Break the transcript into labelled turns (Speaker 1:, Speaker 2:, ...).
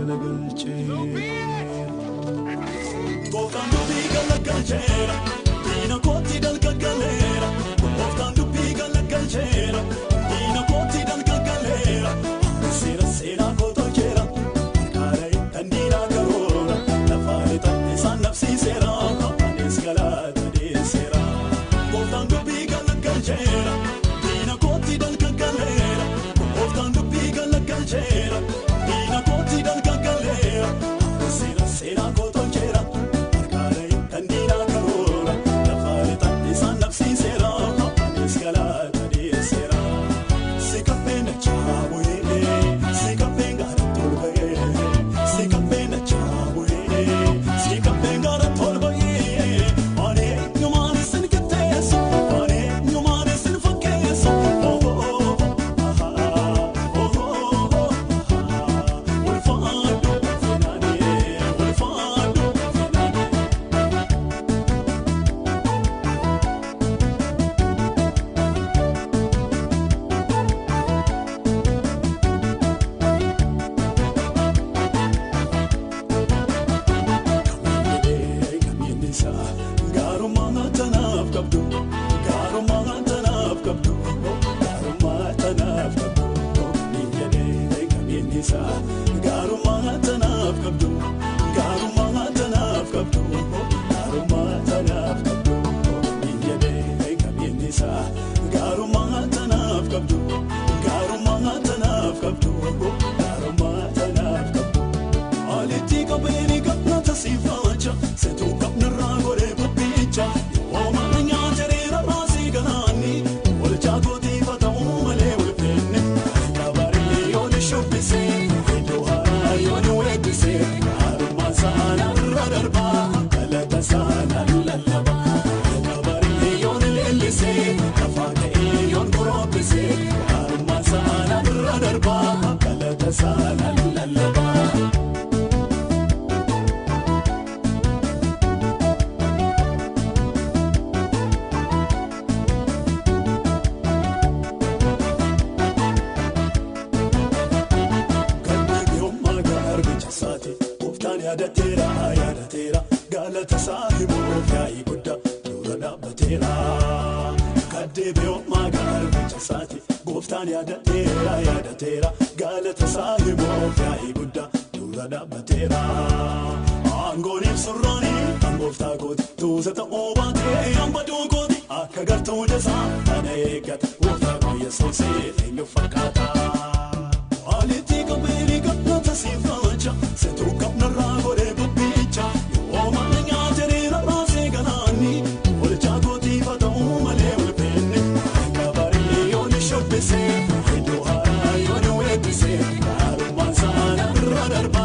Speaker 1: galagalchee. Gooftaan dubbii galagalcheera, diina kootti dalgagaleera. Gooftaan dubbii galagalcheera, diina kootti dalgagaleera. Seera seenaa koo tolcheera, harkaara kan diinaa karoora. Lafaani ta'e isaan nabsiiseera, anis galaata dhiyeesseera. Gooftaan dubbii galagalcheera, diina kootti dalgagaleera. Gooftaan dubbii galagalcheera, diina kootti dalgagaleera. Seera seenaa koo tolcheera, harkaara kan diinaa karoora. Lafaani ta'e isaan nabsiiseera, anis galaata dhiyeesseera. Sikappeen chaabu'ee, sikappeen gaara tolba'ee, sikappeen chaabu'ee, sikappeen gaara tolba'ee. Ani eenyumaan isin qixxeessu, ani eenyumaan isin fakkeessu. Oh oh oh oh, ulfaadhu finaanee, ulfaadhu finaanee. Gaarummaa tanaaf qabdu, gaarummaa tanaaf qabdu, gaarummaa tanaaf qabdu, ni jedhee qabeenyi isaa. Gaarummaa tanaaf qabdu, gaarummaa tanaaf qabdu, gaarummaa tanaaf qabdu, ni jedhee qabeenyi isaa. Gaarummaa tanaaf qabdu, gaarummaa tanaaf qabdu, gaarummaa tanaaf qabdu. Alitti qabeeni qabna tasiifacha, seetuu qabnarraa godhee qophiicha. Yooma nyaata raasii galaanni, walchaa gootiifa ta'uu malee ulfinni. Kabarii yooni shubbisee, iddoo haaraa yooni weeddisee. Gaarummaa saanarra darbaa, galata saanaan lallabaa. Kabarii yooni leellisee, lafaa ka'ee yoon korobbisee. Gaarummaa saanarra darbaa, galata saanaan lallabaa. Gaddeebi'ummaa garbicha isaati. Gooftaan yaadateera, yaadateera. Galata isaa himuuf yaa'ii guddaa dura dhaabbateera. Gaddeebi'ummaa garbicha isaati. Gooftaan yaadateera, yaadateera. Galata isaa himuuf yaa'ii guddaa dura dhaabbateera. Aangooniif surraanii kan gooftaa kooti. Tuusa ta'uu baatee hambaduu kooti. Akka gartuu jasaa kana eeggata. Gooftaa koo Yesuusii eenyu fakkaata? Alitti qabeeni qabna tasiifacha, seetuu qabnarraa godhee qophiicha. Yooma nyaata raasee galaanni, walchaa gootiifa ta'uu malee ulfinni. Kabarii yooni shubbisee, iddoo haaraa yooni weeddisee. Gaarummaan saanarra darbaa.